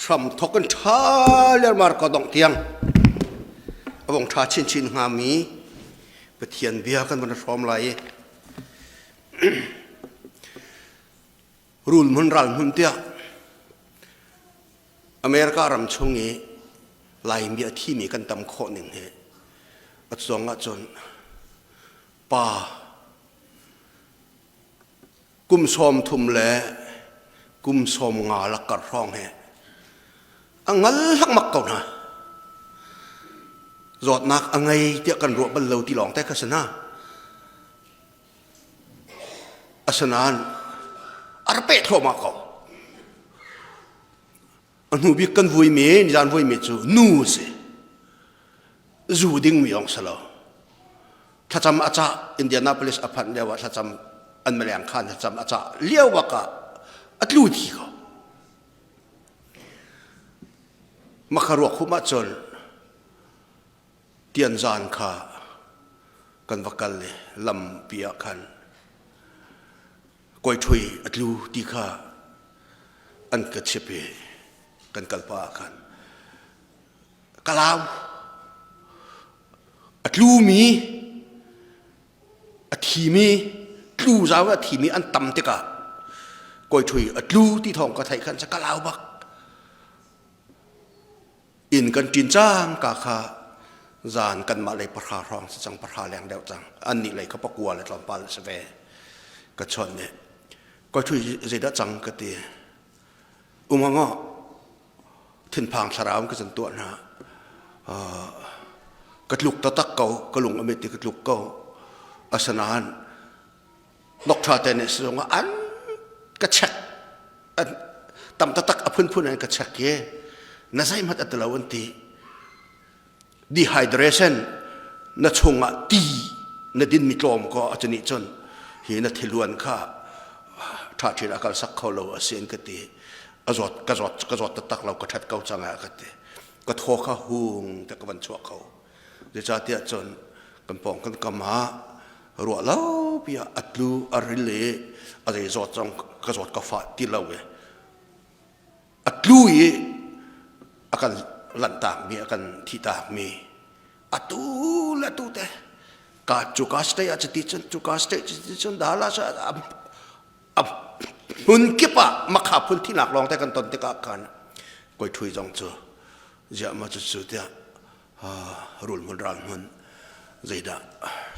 Hram thok in ṭha lermar ka dongh tiang a vong ṭha chinchin hngami Pathian bia kan van hrawm lai i rul hmun ral hmun tiah America ram chung i Laimi a thimi kan tam khawh ning hi a cuang ahcun pa kum 30 le kum 50 lakkar hrawng he a ngal hlakmak ko hna. Zawtnak a ngei tiah kan ruah bal lo ti lawng te kha si hna. Asinain a ra peh thluahmah ko. A hnu bik kan vuimi, nizan vuimi cu nu si. Zu dingmi ong si lo. Thlacam a cah, Indianapolis a phanh lio ah thlacam an maleng khan thlacam a cah lio bak ah a tlu thi ko. Makha ruak hum ahcun tianzan kha kan va kal i lampi ah khan kawiṭhui a tlu ti kha an ka chip i kan kal pah ah khan ka lau. A tlumi, a thimi, tlu zau a thimi an tam tikah kawiṭhui a tlu ti thawng ka theih khan ka lau bak. Inn kan ṭin cang ka kha zan kanmah lei pahra hrawng si cang pahra leng deuh cang annih lei kha pakua le tlawmpal si ve ka chawnh nih ka ṭhui zeidah cang ka ti umang ah thinphang thlarau ka zan tuah hna ka tluk taktak ko ka lung a mit i ka tluk ko asanain doctor te nih sizung ah an ka check an tam taktak a phunphun an ka check i na zeihmanh a ti lo an ti dehydration na chungah ti na din mi tlawm ko a nih cun hi na thiluan kha ṭha ṭhin a kal sak kho lo a si an ka ti a zawt ka zawt ka zawt taktak lo ka ṭhat ko cang ah ka ti ka thaw kha hung te ka van chuah kho zeicahtiah cun kan pawng kan kam ah ruah lo pi ah a tlu a ril i a zei zawt zong ka zawt ka fah ti lo i a tlu i a kan lanhtak mi a kan thihtak mi atu le atu te ka cu ka state ah cuti cun cu ka state cuti cun Dallas ah a hmun kip ah makha phun thinak lawng te kan ton tikah khan koi thui zong cu ziah ma cu cu tiah rul hmun ral hmun zeidah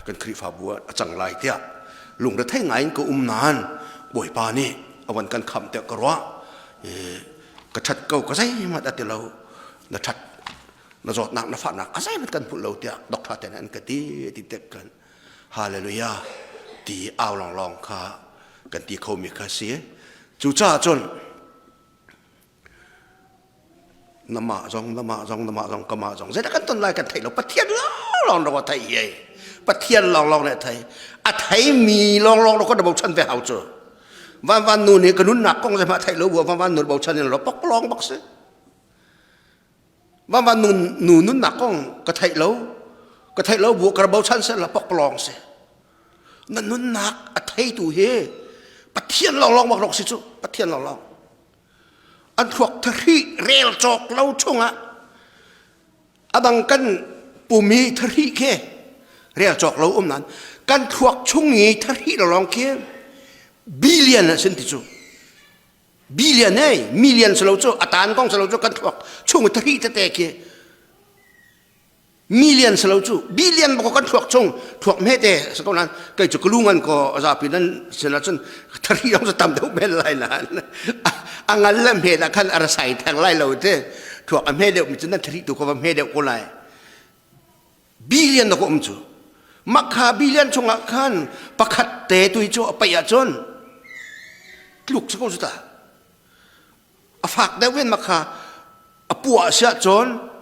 kan Khrihfabu ah a cang lai tiah lungrethei ngai in ka um nain Bawipa nih a van kan khamh tiah ka ruah ka ṭhat ko ka zeihmanh a ti lo na ṭhat na zawtnak na fahnak a zeihmanh kan hmuh lo tiah doctor te an ka ti ti tek kan hallelujah ti au lawnglawng kha kan ti khomi kha si cucaah cun Namah zong namah zong namah zong kamah zong zeidah kan ton lai kan theih lo Pathian lawnglawng ro thei hi Pathian lawnglawng nih a thei a theimi lawnglawng ro kan bochan ve hau cu van van nu nih ka nunnak kong zeihmah theih lo bu van van nu bochan in lo pok lawng bak si van van nu nu nunnak kong ka theih lo ka theih lo bu ka bochan se la pok lawng si na nunnak a theitu hi Pathian lawnglawng bak rok si cu Pathian lawnglawng An thluak thahri rel cawk lo chungah a dang kan pum i thahri khi rel cawk lo um nan kan thluak chung i thahri lawng khi billion a sin ti cu billion ei million si lo cu a tan kong si lo cu kan thluak chung i thahri tete khi Million si lo cu billion bak kan thluak chung thluak hmete si ko nan kei cu kalu ngan ko zapi nan sin ahcun thari dong cu tam deuh men lai nan a ngal le hme dah khan a ra sai theng lai lo te thluak a hme deuh mi cu nan thari tu ko va hme deuh ko lai billion na ko um cu makha billion chungah khan pakhat te tui cu a paih ahcun tluk si ko cu ta a fak deuh in makha a puah si ahcun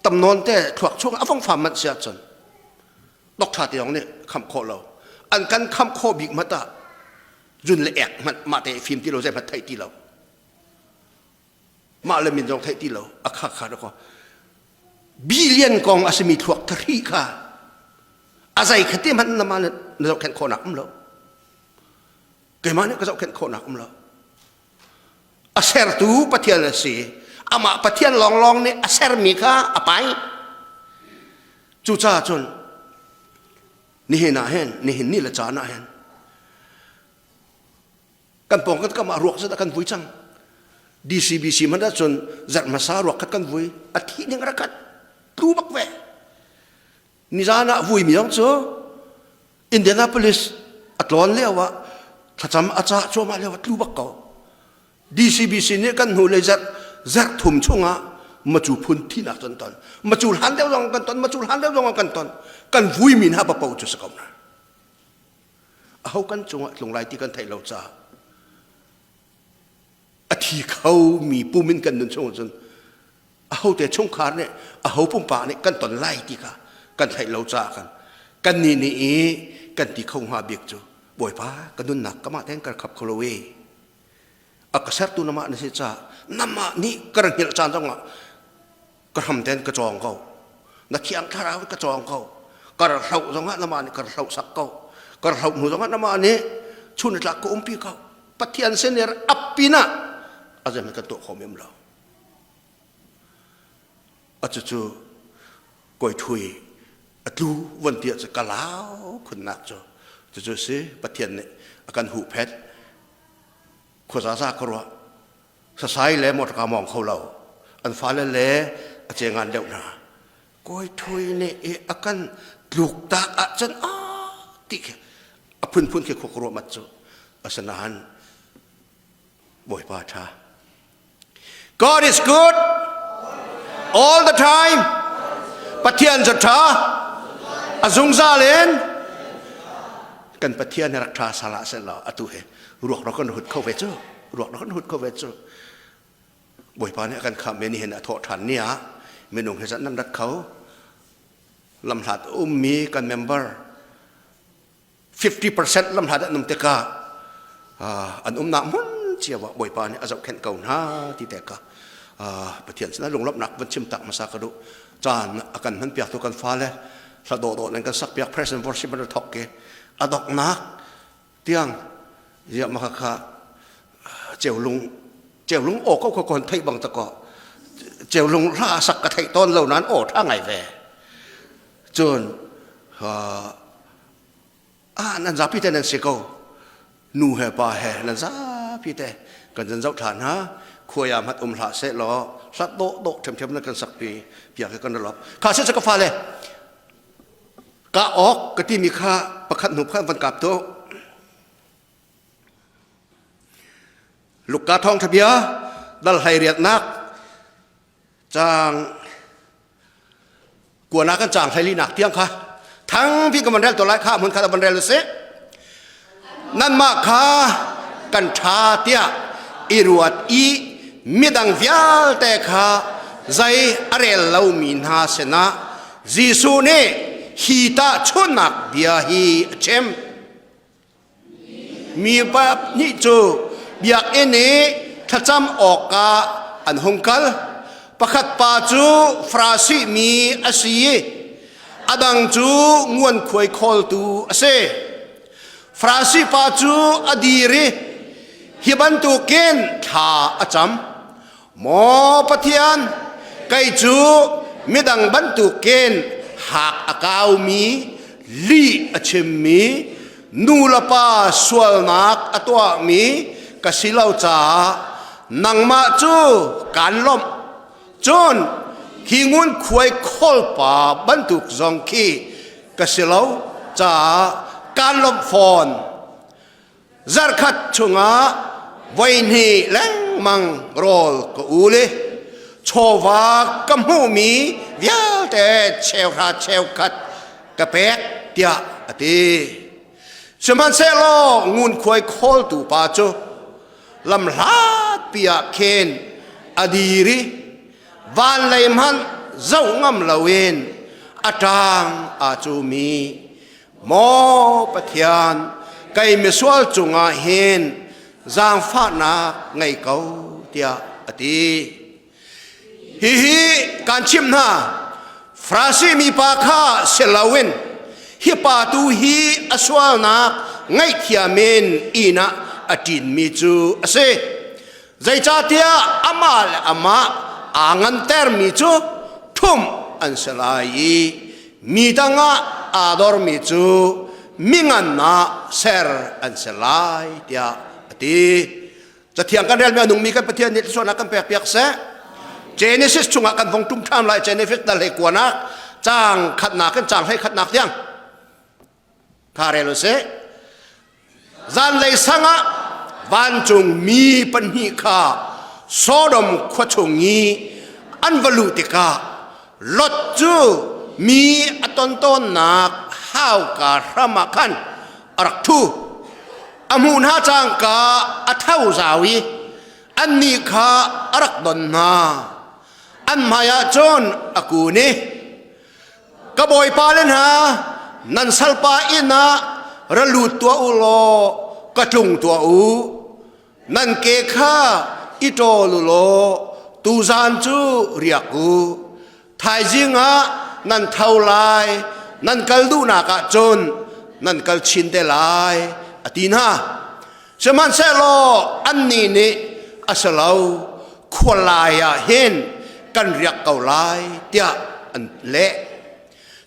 tam nawn te thluak chung a fong fam manh si ahcun doctor te yong nih khamh khawh lo an kan khamh khawh bik mat ah zun le ek hmanh mah te fim ti lo zei hmanh theih ti lo mah le min zong theih ti lo a kha kha ko billion kong a simi thluak thari kha a zei kha te hmanh na mah na zohkhenh khawhnak um lo keimah nih ka zohkhenh khawhnak um lo. A sertu Pathian a si. Amah Pathian lawnglawng nih a sermi kha a pai. Cucaah cun nihin ah hin nihin ni le caan ah hin kan pawng kan kam ah ruak zat kan vui cang. DCBC hmanh ah cun zarh hmasa ruak khat kan vui a thih ning rak khat tlu bak ve. Nizan ah vui mi zong cu Indianapolis a tlawn lio ah thlacam a cah cuahmah lio ah tlu bak ko. DCBC nih kan hnu lei zarh zarh thum chungah macu phun thinak kan ton. Macu hlan deuh zong kan ton, macu hlan deuh zong kan ton. Kan vui mi hna papo cu si ko na. Aho kan cungah tlung lai ti kan theih lo caah a thi kho mi pum in kan nun chung cun ahote chungkhar nih aho pumpak nih kan ton lai ti kha kan theih lo caah kan kan nih nih i kan ti kho hnga bik cu Bawipa ka nunnak kamah tein ka khap kho lo e a ka sertu namah na si caah namah nih ka ra hngilh caan zongah ka hram tein ka cawng ko na thiang thlarau ka cawng ko ka ra hloh zongah namah nih ka ra hloh sak ko ka ra hloh hnu zongah namah nih chun tlak ka umpi ko Pathian sin i ap pinah a zeihmanh kan tuah kho mem lo a cucu kawi thui a tlu von ti ahcun ka lau khunnak cu cucu si Pathian nih a kan huhphet khuazaza ka ruah sasai le motorka mawng kho lo an fale le a cengan deuh hna kawi thui nih i a kan tluk tak ahcun a ti khi a phunphun khi khua ka ruah mat cu asinain Bawipa ṭha God is good all the time. Pathian cu ṭha a zungzal in kan Pathian rak ṭha salah seh law atu he ruak rak kan hut kho ve cu ruak rak kan hut kho ve cu Bawipa nih a kan kham ni hin a thawh ṭhan ni ah minung he zat nan rat kho lamhlat ummi kan member 50% lamhlat an um tikah an umnak hmun cio ah Bawipa nih a zohkhenh ko hna ti te ka Pathian sinah lunglawmhnak van chim tak hmasa ka duh caan a kan hman piak tu kan fale hla dawh dawh nan kan sak piak praise and worship an thok ke a doknak tiang ya ma kha ceulung ceulung aw ko ko kon thei bang ta ko ceulung hla sak ka thei ton lo nan aw tha ngai ve cun ah nan zapi te nan si ko nu he pa he nan zapi te kan zan zoh ṭhan ha khuai ah hmat um hlah seh law hlat dawh dawh ṭhemṭhem nan kan sakpi piak he kan lop kha se ka fale ka ok ka timi kha pakhat hnu pakhat van kap tu Luka thawngṭha bia dal hlei riatnak Caang kuana kan caang 14nak tiang kha thangpi ka van rel to lai kha hmun kha van rel usih. Nanmah kha kan ṭha tiah i ruat i midang vialte kha zei a rel lomi hna sinah Jesuh nih hi tahchunhnak bia hi a chim. Mi pahnih cu biakinn i thlacam awkah an hung kal. Pakhat pa cu Farasi mi a si i a dang cu ngunkhuai khawltu a si. Farasi pa cu a dir i hi bantukin thla a cam. Maw Pathian, kei cu midang bantukin hak a kaumi, lih a chimmi, nu le pa sualnak a tuahmi ka si lo caah nangmah cu kaan lawmh. Cun hi ngunkhuai khawlpa bantuk zong khi ka si lo caah kaan lawmh fawn. Zarkhat chungah voihnih lengmang rawl ka ul i chawva ka hmuhmi vialte cheuhra cheukhat ka pek tiah a ti. Sihmanhsehlaw ngunkhuai khawltu pa cu lamhlatpi ah khin a dir i van lei hmanh zoh ngam loin a ṭang aa cumi Maw Pathian, kei misual cungah hin zaangfahnak ngei ko tiah a ti. Hihi kan chimh hna, Farasi mipa kha si loin hi pa tu hi a sualnak ngaihthiam in inn ah a ṭinmi cu a si. Zeicahtiah amah le amah aa ngantermi cu ṭhumh an si lai i mi dang ah aa dormi cu mingan ah ser an si lai tiah a ti. Cathiang kan relmi a nungmi kan Pathian nih thluachuahnak kan pek piak seh. Genesis chungah kan vong ṭum ṭhan lai Genesis dal hlei kuanak caang khatnak in caang hlei khatnak tiang kha rel u sih. Zanlei sang ah vancung mi pahnih kha Sodom khua chung i an va luh tikah Lot cu mi a ton tawnnak hauka hram ah khan a rak ṭhu. A hmuh hna cangka a tho zau i annih kha a rak don hna. An hmaiah cun a kun i, Ka bawipa le hna, nan salpa inn ah ra lut tuah u law ka tlung tuah u. Nan ke kha i ṭawl u law tuzan cu riak u. Thaizing ah nan tho lai, nan kal duhnak ah cun nan kal chin te lai, a ti hna. Sihmanhsehlaw annih nih a si lo, khualai ah hin kan riak ko lai tiah an leh.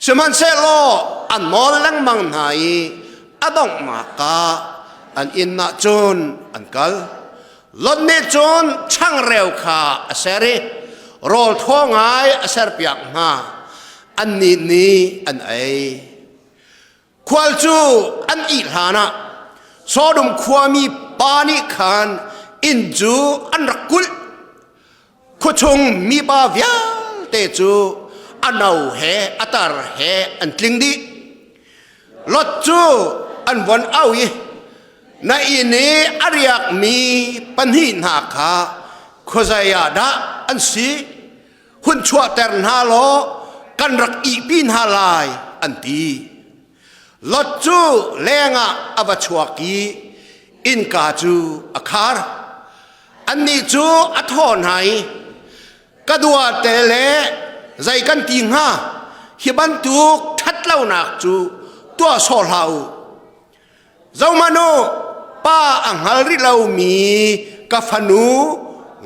Sihmanhsehlaw an nawl lengmang hna i a donghnak ah an inn ah cun an kal. Lot nih cun changreu kha a ser i rawl thaw ngai a serpiak hna. Annih nih an ei. Khual cu an ih hlanah Sodom khuami pa nih khan inn cu an rak kulh. Khuachung mipa vialte cu a no he a tar he an tling dih. Lot cu an von au i na inn i a riakmi pahnih hna kha khuazei ah dah an si? Hun chuahter hna law kan rak ihpi hna lai, an ti. Lot cu lengah a va chuak i innka cu a khar. Annih cu a thawh hna i, Ka duate le zei kan ti hnga? Hi bantuk ṭhatlonak cu tuah sawh hlah u. Zohhmanh u, pa a hngal rih lomi ka fanu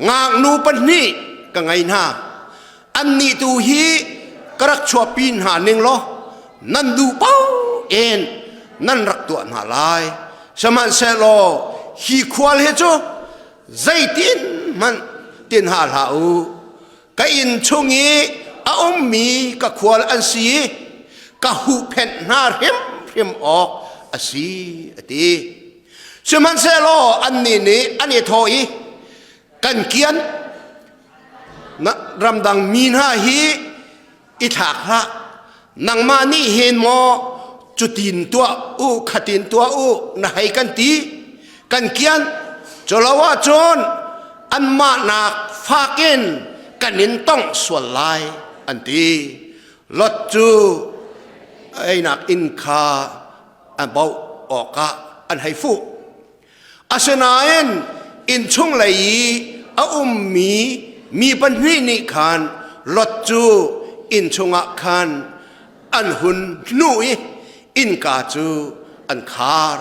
ngaknu pahnih ka ngei hna. Annih tu hi ka rak chuahpi hna ning law nan duh paoh in nan rak tuah hna lai. Sihmanhsehlaw hi khual hi cu zeitin hmanh tin hna hlah u. Ka inn chung i a ummi ka khual an si i ka huhphenh hna hrimhrim awk a si, a ti. Sihmanhsehlaw annih nih an i thawh i, Kan kian ramdang mi hna hi i thlak hlah. Nangmah nih hin maw cutin tuah u, khatin tuah u na hei kan ti, kan kian. Culo ahcun anmah nak fak in kan in tongh sual lai, an ti. Lot cu einak inn kha a bauh awkah an hei fuh. Asinain innchung lei i a ummi mi pahnih nih khan Lot cu innchung ah khan an hun hnuh i innka cu an khar.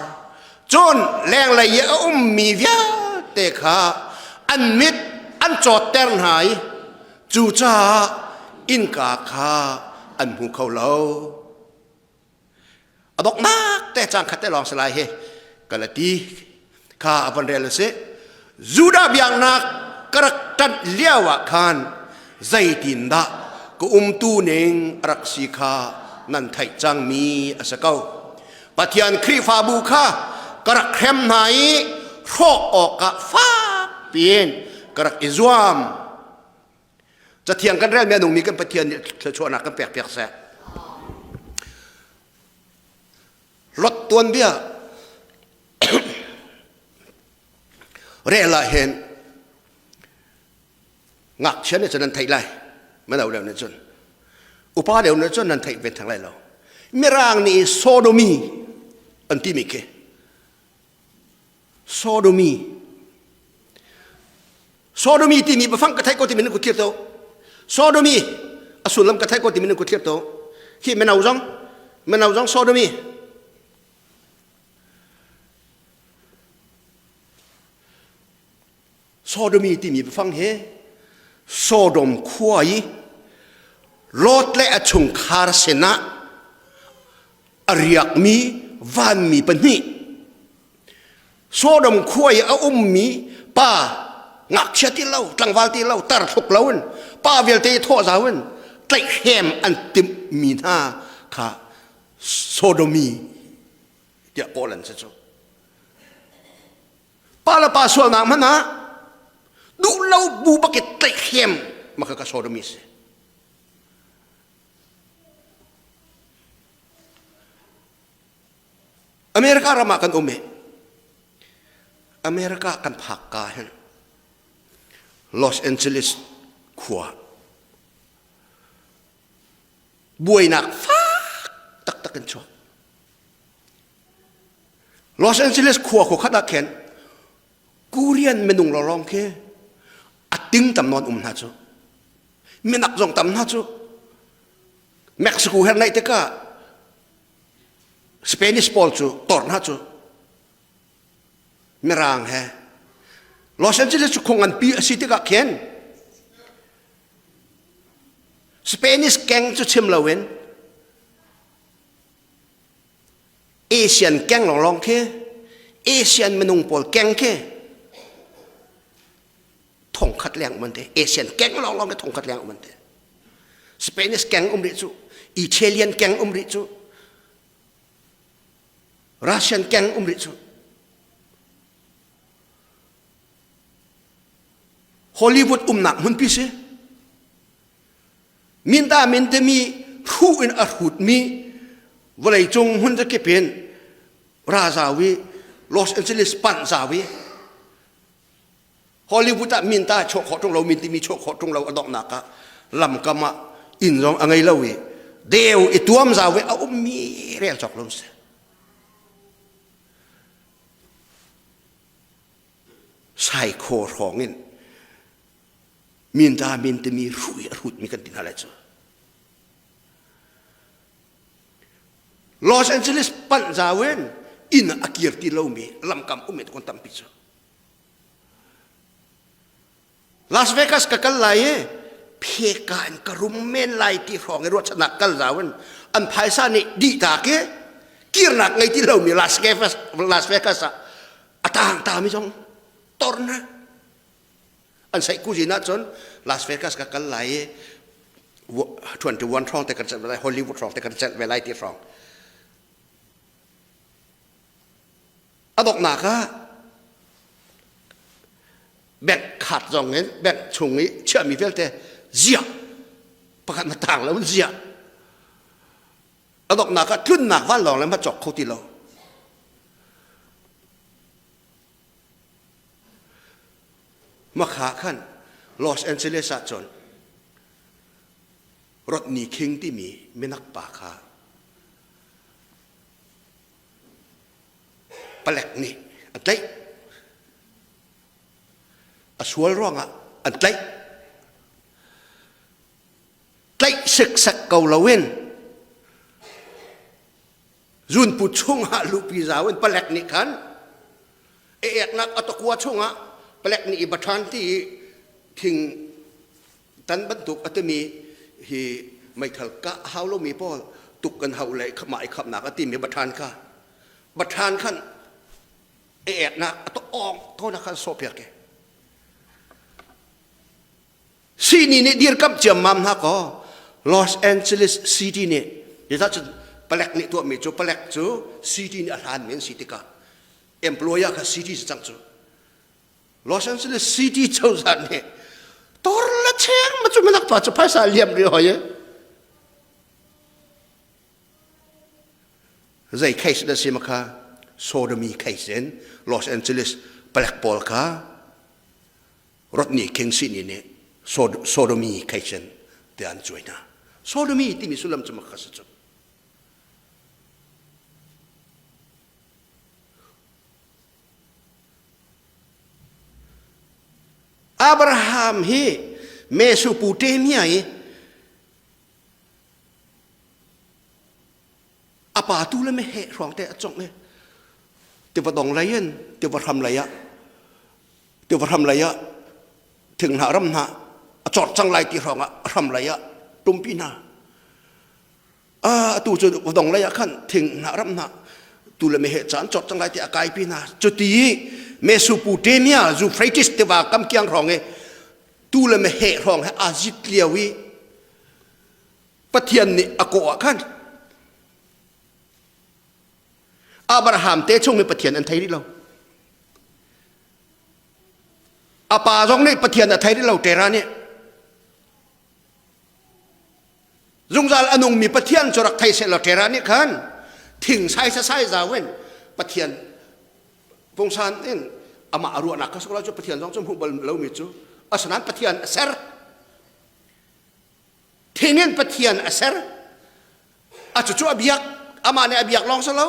Cun lenglei i a ummi vialte kha an mit an cawtter hna i cucaah innka kha an hmu kho lo. A donghnak te cang khat te lawng si lai hi Galati kha a von rel a si. Judah biaknak ka rak ṭanh lio ah khan zeitindah ka umtu ning a rak si kha nan theih cangmi a si ko. Pathian Khrihfabu kha ka rak hrem hna i hrawh awkah fak piin ka rak i zuam. Cathiang kan relmi a nungmi kan Pathian nih thluachuahnak kan pek piak seh. Lot tuanbia rel ah hin ngakchia nih cun nan theih lai mino deuh nih cun upa deuh nih cun nan theih ve theng lai lo mirang nih sodomy an timi khi Sodomy. Sodomy timi biafang ka theih ko timi nan kut thlir to. Sodomy a sullam ka theih ko timi nan kut thlir to. Hi mino zong mino zong sodomy. Sodomi timi biafang hi Sodom khua i Lot le a chungkhar sinah a riakmi vanmi pahnih Sodom khua i a ummi pa ngakchia ti lo tlangval ti lo tar thluk lo in pa vialte i thawh zau in tlaihhrem an timhmi hna kha Sodomi tiah kawl an si cu. Pa le pa sualnak hmanh ah duh lo bu bak i tlaihhrem maka ka sodomi si. America ram ah kan um i America kan phak ka hin Los Angeles khua buainak fak taktak in chuak. Los Angeles khua khua khat ah khin Korean minung lawlawng khi a ting tam nawn um hna cu. Minak zong tam hna cu. Mexico her naih tikah Spanish pawl cu tor hna cu. Mirang he Los Angeles cu khua nganpi a si tikah khin Spanish keng cu chim loin Asian keng lawnglawng khi Asian minung pawl keng khi thongkhat leng um an ti Asian keng lawnglawng khi thongkhat leng um an ti Spanish keng um rih cu Italian keng um rih cu Russian keng um rih cu Hollywood umnak hmunpi si Minta min timi hruh in a hrutmi vawleicung hmun zakip in ra zau i Los Angeles panh zau i Hollywood ah minta chuah khawh ṭung lo min timi chuah khawh ṭung lo a donghnak ah lamkam ah inn zong a ngei lo i deu i tuam zau i a ummi rel cawk lo si. Saikhaw hrawng in minta min timi hruh i a hrutmi kan ti hna lai cu. Los Angeles panh zau in inn a kir ti lomi lamkam um kon tampi cu. Las Vegas ka kal lai i pheka in ka rum men lai ti hrawng i ruahchannak kal zau in an phaisa nih dih tak i kirnak ngei ti lomi Las Vegas, Las Vegas ah a tang tami zong torna an saih kuzin ahcun Las Vegas ka kal lai i 21 hrawng te kan celh ve lai Hollywood hrawng te kan celh ve lai ti hrawng a donghnak ah bank card zong in bank chung i chiahmi vialte ziah pakhat na tang lo in ziah a donghnak ah tlunnak vanlawng le ma cawk kho ti lo Makha khan Los Angeles ah cun Rodney King timi minak pa kha palek nih an tlaih. A sual ruangah an tlaih. Tlaih siksek ko loin Zunput chungah luhpi zau in palek nih khan eknak a takua chungah palek nih i bathan ti i thing tan bantuk a timi hi meithal kah a hau lomi pawl tuk kan hau le mah i khamnak a timi bathan kha bathan khan eknak a to ong to na khan sawhpiak i Sihni nih dirkamh ciammam hna kaw Los Angeles City nih zeicah cun palek nih tuahmi cu palek cu city nih a hlanmi an si tikah employer kha city si cang cu Los Angeles City cozah nih tor le cheng ma cu minak pa cu phaisa liam rih hoi zei case na si ma kha sodomy case in Los Angeles palek pawl kha Rodney King sihni nih sodomy kheisen tiah an cuai hna. Sodomy timi sullam cu makha si cu. Abraham hi Mesopotamia i a pa tu le meheh hrawng te a congh i tiva dong lei in tiva hram lei ah tiva hram lei ah. Thinghnah ram hna a cawr cang lai ti hrawng ah a hram lei ah tumpi hna. Atu cu dong lei ah khan thinghnah ram hna tu le meheh caan cawr cang lai ti a kaipi hna. Cuti Mesopotamia Euphrates tiva kam kiang hrawng i tu le meheh hrawng he aa zit lio i Pathian nih a kawh ah khan Abraham te chung i Pathian an thei rih lo. A pa zong nih Pathian a thei rih lo Terah nih. Zungzal a nungmi Pathian cu rak thei seh law Terah nih khan thing sai sai zau in Pathian pungsan in amah a ruahnak kha cu Pathian zong cu hmuh bal lomi cu asinain Pathian a ser. Thing in Pathian a ser. A cucu a biak amah nih a biak lawng si lo.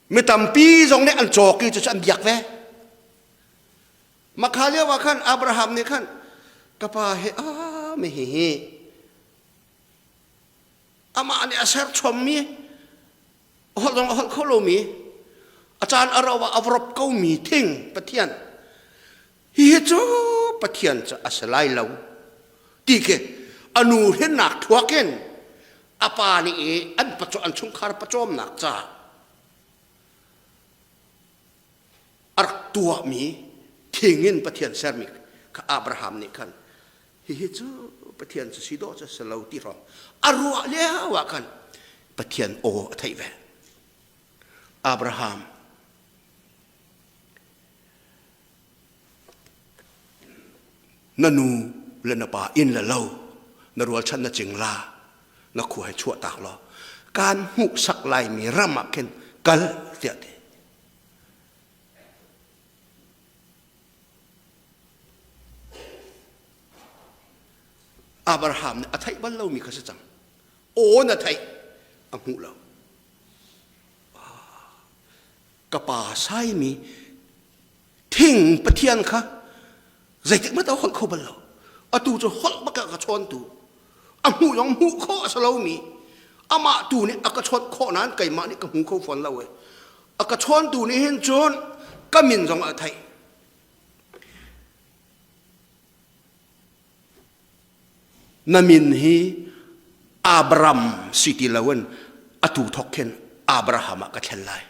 Mi tampi zong nih an cawk i cucu an biak ve. Makha lio ah khan Abraham nih khan ka pa he ah mi hi hi amah nih a ser chommi holh zong a holh kho lomi a caan a ro ah a vrop komi thing Pathian hihi cu Pathian cu a si lai lo ti khi a nu hrinnak thuak in a pa nih i an pacaw an chungkhar pawcawmnak ca a rak tuahmi thing in Pathian sermi kha Abraham nih khan hihi cu Pathian cu si dawh cu si lo ti hrawng a ruah lio ah khan Pathian aw a theih ve Abraham Na nu le na pa inn le lo na rualchan na cingla na khua he chuah tak law kaan hmuhsak laimi ram ah khin kal tiah ti. Abraham nih a theih bal lomi kha si cang. Aw na theih a hmuh lo. Ka pa saimi thing pathian kha zeitik hmanh a holh kho bal lo atu cu holh bak a ka chawntu a hmuh zong hmuh khawh a si lomi amah tu nih a ka chawnh khawh nain keimah nih ka hmu kho fawn lo e a ka chawntu nih hin cun ka min zong a theih na min hi Abram si ti loin atu thok khin Abraham ah ka thlen lai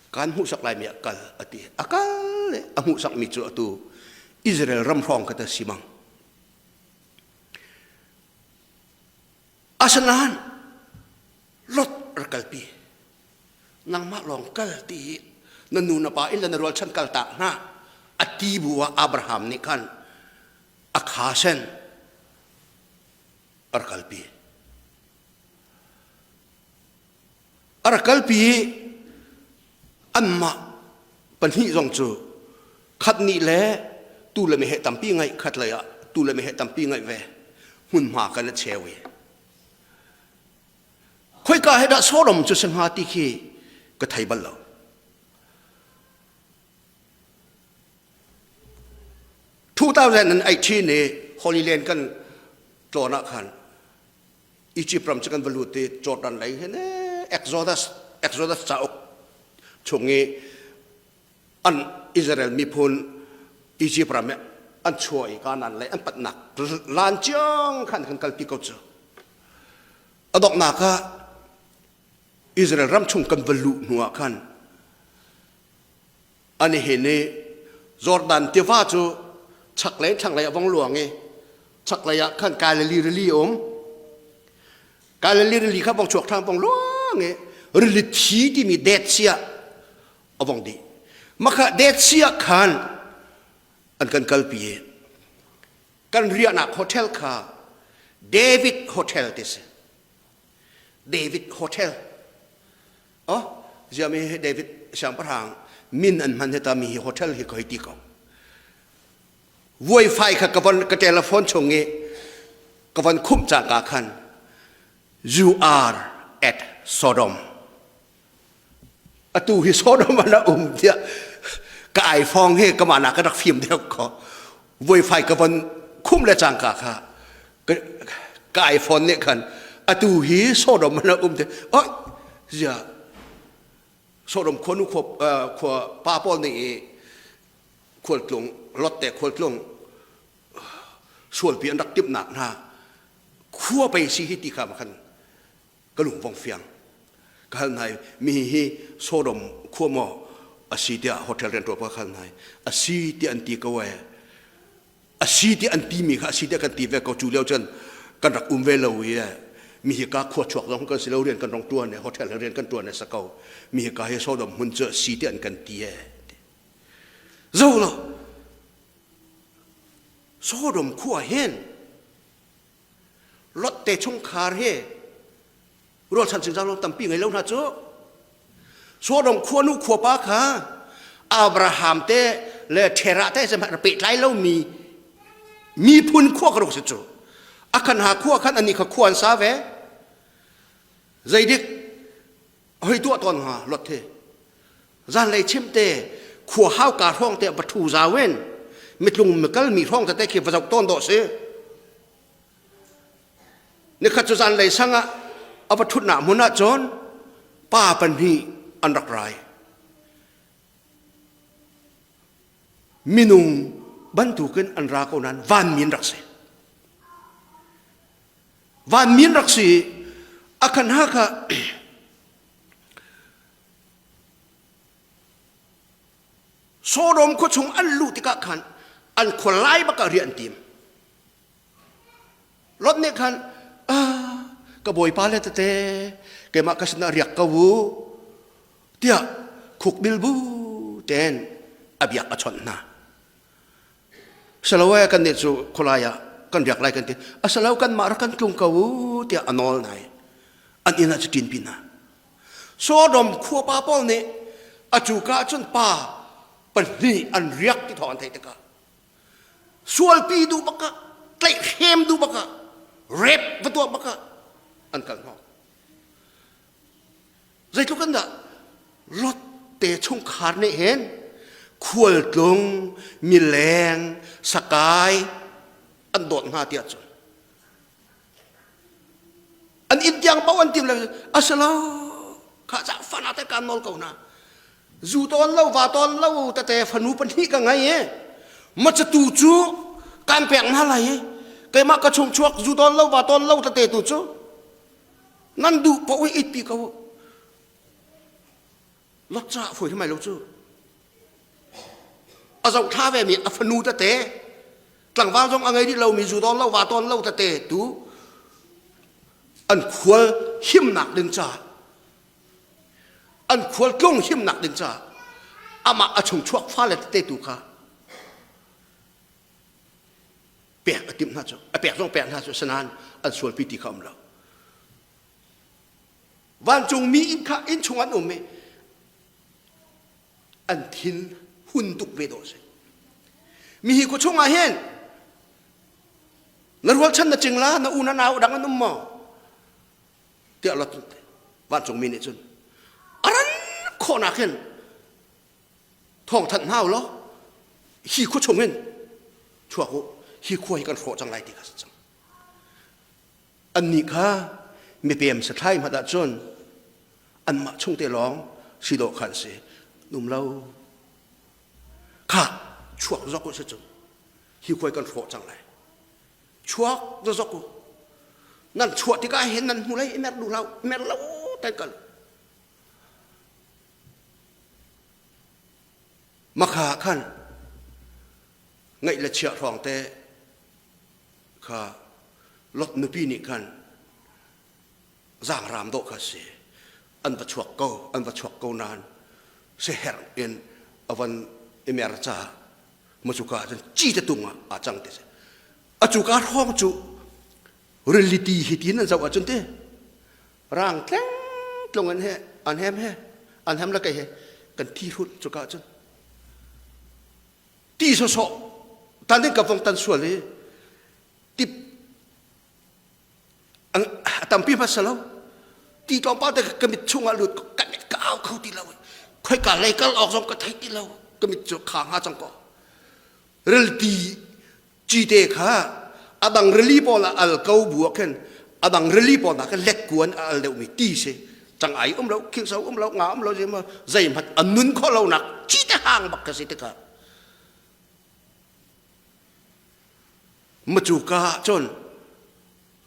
Kan hmuhsak laimi ah kal a ti. A kal le a hmuhsakmi cu atu Israel ram hrawng kha ta si mang. Asinain Lot rak kalpi. Nangmah lawng kal ti hi na nu na pa in le na rualchan kal tak hna. A ti bu ah Abraham nih khan a kha sen a rak kalpi. A rak kalpi i anmah pahnih zong cu khat nih le tu le meheh tampi ngaih khat lei ah tu le meheh tampi ngaih ve hmunhma kan a cheu i khoika he dah Sodom cu si hnga ti khi ka thei bal lo. 2018 i Holy Land kan tlawn ah khan Egypt ram cu kan va lut i Jordan lei hin Exodus Exodus cauk chung i an Israel miphun Egypt ram i an chuah i Kanaan lei an patnak lan ciang khan kan kalpi ko cu a donghnak ah Israel ram chung kan va luh hnu ah khan An i hin i Jordan tiva cu chaklei thlanglei a vong luang i chaklei ah khan Galilee rili a um. Galilee rili kha vong chuak ṭhan vong luang i rili thi timi Dead Sea ah a vong dih. Mah Dead Sea ah khan an kan kalpi i kan riahnak hotel kha David Hotel ti si. David Hotel. Oh, ziami hi David siangpahrang min an hman hita mi hi hotel hi ka hei ti ko. Vuai fai kha ka von ka telephone chung i ka von khumh cangka khan you are at Sodom. Atu hi Sodom an um tiah ka iPhone hi ka mah ka rak fim deuh ko. Vuai fai ka von khumh le cangka kha ka iPhone nih khan atu hi Sodom an um te oi zia Sodom khua nu khua khua pa pawl nih i khualtlung Lot te khualtlung sualpi an rak timhnak hna khua pei si hi ti kha khan ka lung vong fiang ka hal hna mi hi Sodom khua maw a si tiah hotel riantuan pa ka hal hna a si tiah an ti ko e a si tiah an ti mi kha a si tiah kan ti ve ko cu lio cun kan rak um ve lo i mi hi ka khua chuak zong kan si lo rian kan rong tuan e hotel rian kan tuan e sa ko mi hi ka hi Sodom hmun cu si tiah an kan ti e zo lo Sodom khua hin Lot te chungkhar hi rualchan cingzang lo tampi ngei lo hna cu Sodom khuanu khuapa kha Abraham te le Terah te sem pehtlai lomi miphun khua ka ruk si cu a khan ha khua khan ani kha khua an sa ve zeidik hoi tuah tawn hnga Lot hi zanlei chim te khua hauka hrawng te va thu zau in mitlung mikal mi hrawng tete khi va zoh tawn dawh si nikhat cu zanlei sang ah a va thutnak hmun ah cun pa pahnih an rak rai minung bantukin an ra ko nain vanmi an rak si vanmi an rak si a khan ha kha Sodom khua chung an luh tikah khan an khua lai bak ah riah an tim. Lot nih khan ah ka bawipa le tete keimah ka sinah riak ko u tiah khukbil bu ten a biak a chawnh hna. Salo kan nih cu khualai ah kan riak lai kan ti. Asalo kan mah rak kan tlung ko u tiah a nawl nai. An inn ah cu ṭin pi hna. Sodom khuapa pawl nih a cuka ah cun pa pahnih an riak ti thawng an theih tikah sualpi duh bak ah tlaihhrem duh bak ah rep va tuah bak ah an kal hnawh. Zeitluk an dah Lot te chungkhar nih hin khualtlung mileng sakai an dawt hna tiah cun an inn tiang paoh an tim le a si lo kha ca fana te kan nawl ko hna zu tawn lo va tawn lo tete fanu pahnih ka ngei e ma tu cu kan pek hna lai i keimah ka chung chuak zu tawn lo va tawn lo tete tu cu nan duh paoh i it pi ko Lot caah fawi hrimai lo cu. A zoh thla ve mi a fanu tete tlangval zong a ngei rih lomi zu dawn lo va tawn lo tete tu an khual himnak ding caah an khual tlung himnak ding caah amah a chung chuak fale tete tu kha pek a timh hna cu a pek zong pek hna cu sanain an sualpi ti kha um lo Vancungmi inn kha inn chung an um i an thin hun tuk ve dawh si. Mi hi khua chungah hin na rualchan na cingla na u na nau dang an um maw? Tiah lot vancungmi nih cun a ran khawhnak hin thawngthanh hna u law hi khua chung hin chuak u hi khua hi kan hrawh cang lai ti kha si cang. Annih kha mipem sathlai hmanh ahcun anmah chungte lawng si dawh kha an si. Num lo. Kha chuak zok u si cun hi khuai kan hrawh cang lai. Chuak zok u. Nan chuah tikah hin nan hnulei i mer duh lo, mer lo tai kal. Makha khan ngaih le chiah hrawng te kha Lot nupi nih khan zaangraam dawh kha si an va chuak ko an va chuak ko nain siaherh in a van i mer caah macuka ah cun ci te tung ah aa cang ti si a cuka hrawng cu rili ti hi tin an zoh ahcun ti rang tleng tlung an he an hem he an hem la kei he kan thi hrut cuka cun ti sawsawh tan ding ka vong tan sual i tip a tampi hmasa lo ti tlawmpal te ka mit chungah lut ka mit ka au kho ti lo khoika lei kal awk zong ka thei ti lo ka mit cu kha hnga cang ko rilti cite kha adang rili pawl ah al ko bu ah khin adang rili pawl ah khin let kuan a al deuhmi ti si cang ai um lo khingso um lo nga um lo zeihmanh a nun khawh lo nak cite hang bak ka si tikah. Macuka ah cun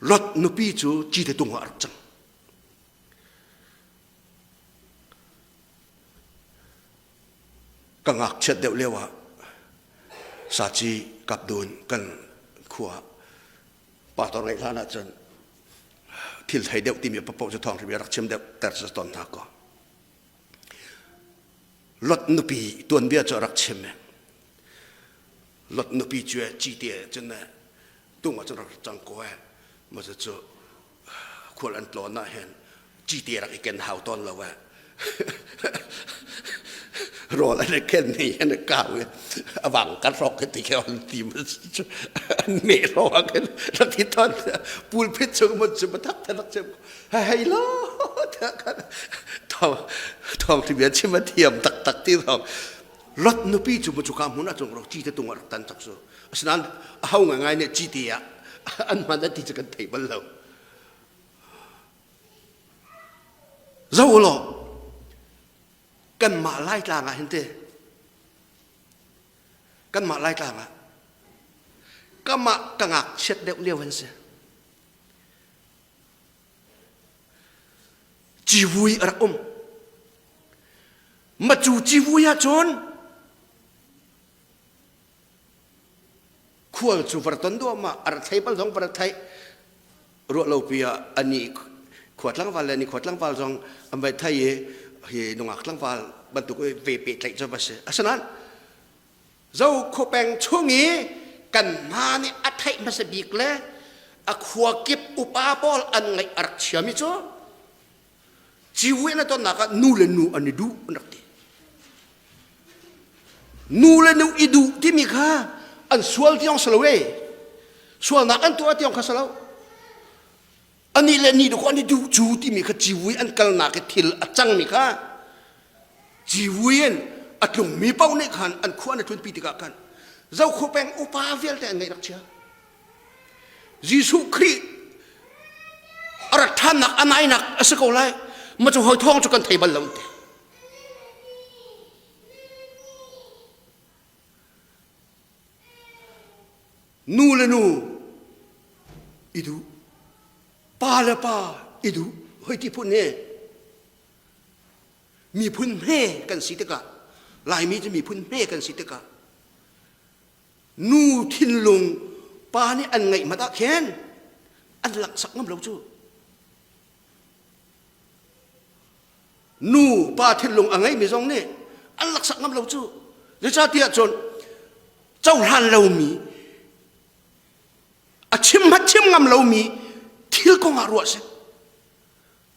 Lot nupi cu cite tung ah a rak cang. Ka ngakchiat deuh lio ah saci kapdun kan khua pastor ngeih hlan ahcun thil thei deuh timi papoh cu thawng hrim rak chim deuh ter cu ton hna ko. Lot nupi tuanbia cu rak chim. Lot nupi cu cite cun tung ah cun rak cang ko eh. Ma cu khual an tlawn ah hin cite rak i ken hau tawn lo eh. Rawl an i ken ni an i kau i a vang kan rawk ke ti ke on ti an me ro ah khin rak ti ton pulpit chung mun chu thak than rak chim hei lo thong thong ti bia chim a thiam tak tak ti thong lot nupi chu mu chu ka hmun ah chung ro chi te tung rak tan chak su asinain a ho ngai ngai nih cite ah an hman an ti cu kan thei bal lo zo law kanmah laitlang ah hin te kanmah laitlang ah kamah ka ngakchiat deuh lio an si civui a rak um macu civui ah cun Khual cu var ton duahmah a ra thei bal zong va ra theih ruah lo pi ah ani khua tlangval le ni khua tlangval zong an vai thei i hi nungak tlangval bantuk i ve pehtlaih cu va si asinain zo khuapeng chung i kan hna nih a theih hmasa bik le a khua kip upa pawl an ngaih a rak chiami cu Civuai na tonnak ah nu le nu an i duh an rak ti. Nu le nu i duh timi kha an sual tiang si lo e. Sualnak an tuah tiang kha si lo. Ani le ni duk an i duh cu timi kha civui an kalnak i thil a cangmi kha civui in a tlungmi paoh nih khan an khua an i tlunpi tikah khan Zokhua peng upa vialte an ngaih rak chia. Jesuh Khrih a rat ṭhannak a nainak a si ko lai ma cu hawi thawng cu kan thei bal lo te nu le nu i duh pa le pa i duh hoi ti phun he miphun hme kan si tikah Laimi cu miphun hme kan si tikah Nu thinlung pa nih an ngeih mat ah khin an langhsak ngam lo cu. Nu pa thinlung a ngeimi zong nih an laksak ngam lo cu. Zeicahtiah cun cohlan lomi a chim hmat chim ngam lomi thil kong ah ruah si.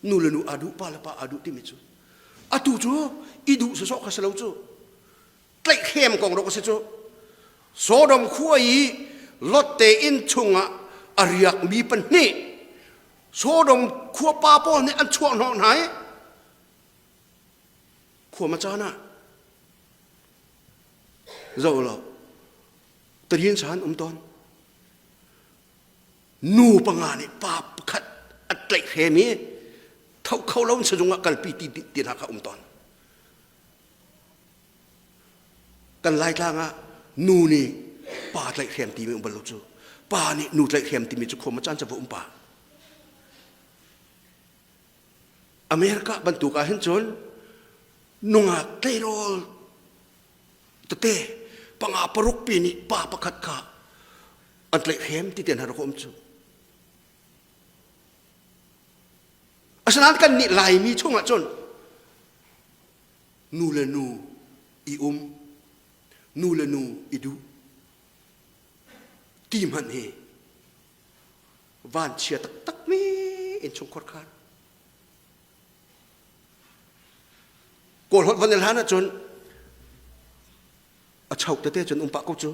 Nu le nu aa duh, pa le pa aa duh timi cu. Atu cu i duh sawsawh kha si lo cu. Tlaihhrem kong rawk a si cu. Sodom khua i Lot te inn chungah a riakmi pahnih Sodom khua pa pawl nih an chuah hnawh hna i khua ma caan ah zoh law tarin san um tawn nu panga nih pa pakhat a tlaihhrem i tho kho lo in sazung ah kalpi ti ti hna kha um tawn Kan Laitlang ah nu nih pa tlaihhrem timi um bal lo cu. Pa nih nu tlaihhrem timi cu khua caan ca um pa. America bantuk ah hin cun nungak tleirawl tete panga paruk pi nih pa pakhat kha an tlaihhrem ti te hna rak um cu. Asinain kan nih Laimi chungah cun nu le nu i um nu le nu i duh ti hmanh hi vanchia taktak mi innchungkhar khan kawl holh van hlan ahcun a chok tete cun um pah ko cu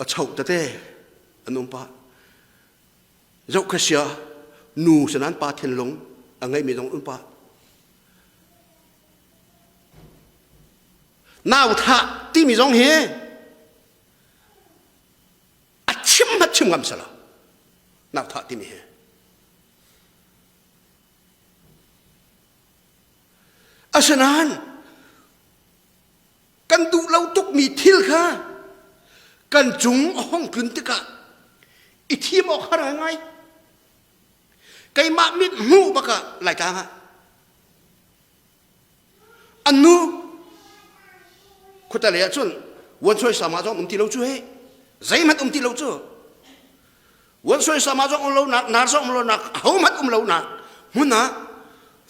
a chok tete an um pah Zoh kha sia nu sanan pa thinlung a ngeimi zong um pa. Nau thah timi zong hi a chim hmat chim ngam sala. Nau thah timi hi. Asinain kan duh lo. lo tukmi thil kha kan cung a hong tlun tikah i thim awk har ngai. Keimah mit hmuh bak ah Laitlang ah an nu khuata lei ah cun Vuansuai sama zong um ti lo cu he zeihmanh um ti lo cu Vuansuai sama zong um lo nak nar zong um lo nak ahohmanh um lo nak hmun ah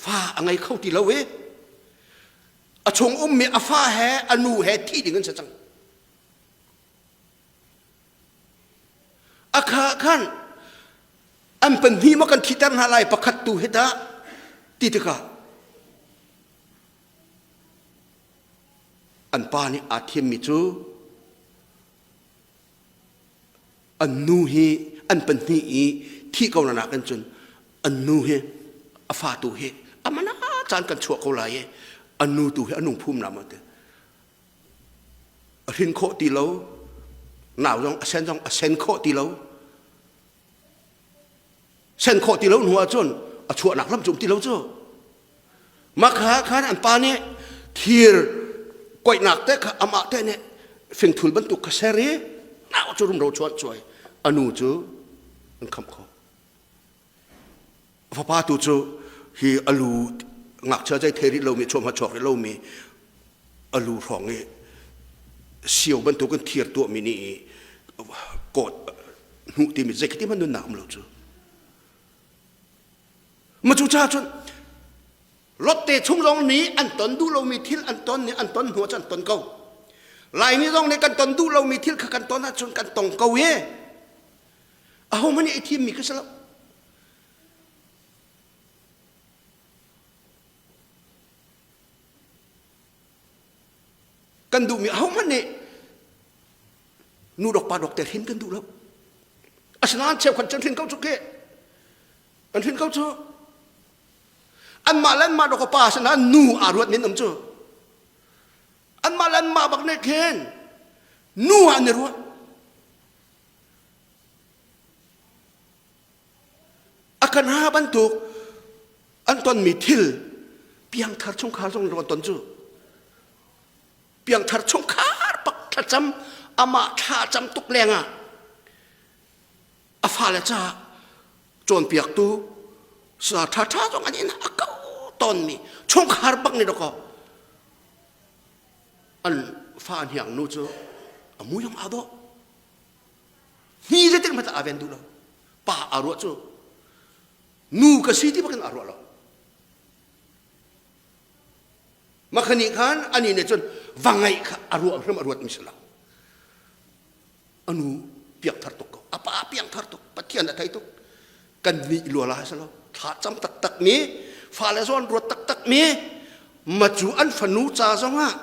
fa a ngei kho ti lo i a chung ummi a fa he a nu he thi ding an si cang. A kha khan an pahnih maw kan thiter hna lai pakhat tu hi dah ti tikah an pa nih aa thimmi cu an nu hi an pahnih i thih ko na nakin cun an nu hi a fa tu hi amana caan kan chuah ko lai i an nu tu hi a nung phum na ma ti a hrin khawh ti lo nau zong a sen zong a sen khawh ti lo sen khawh ti lo hnu ahcun a chuahnak lam cu um ti lo cu Makha khan an pa nih thir koihnak te kha amah te nih fingthul bantuk kha ser i nau cu rumro chuan cuai a nu cu an khamh kho. A fapa tu cu hi a lu ngakchia zei thei rih lomi chuahma chuak rih lomi a lu hrawng i sio bantukin thir tuahmi nih i kawt hnuh timi zei khi ti hmanh nunnak um lo cu. Ma cu cha cun Lotte chung zong nih an ton duh lomi thil an ton nih an ton hnu ah an ton ko. Laimi zong nih kan ton duh lomi thil kha kan ton ahcun kan tong ko i ahohmanh nih i thimmi kha si lo. Kan duhmi ahohmanh nih nu dok pa dok te hrin kan duh lo. Asinain cheukhat cun hrin ko cu khi. An hrin ko cu. Anmah le anmah dawkaw pa sinah nu aa ruat min um cu. Anmah le anmah bak nih khin nu ah an i ruat. A kan ha bantuk an tonmi thil piangthar chungkhar zong an ton cu. Piangthar chungkhar pak thlacam amah thlacam tuk lengah a fale caah cawnpiaktu sa ṭhaṭha zong an inn a ko tawnmi chungkhar bak nih dawkaw an fa hniang nu cu a mui zong aa dawh hni zeitik hmanh aa ven duh lo pa aa ruah cu nu ka si ti bakin aa ruah lo makhani khan ani nih cun va ngaih kha a ruah hrim a ruat mi si lo A nu piangthar tuk ko. A pa piangthar tuk. Pathian a thei tuk. Kan nih lua la si lo. Thla cam taktak mi, fale zawn ruat taktak mi, macu an fanu ca zong ah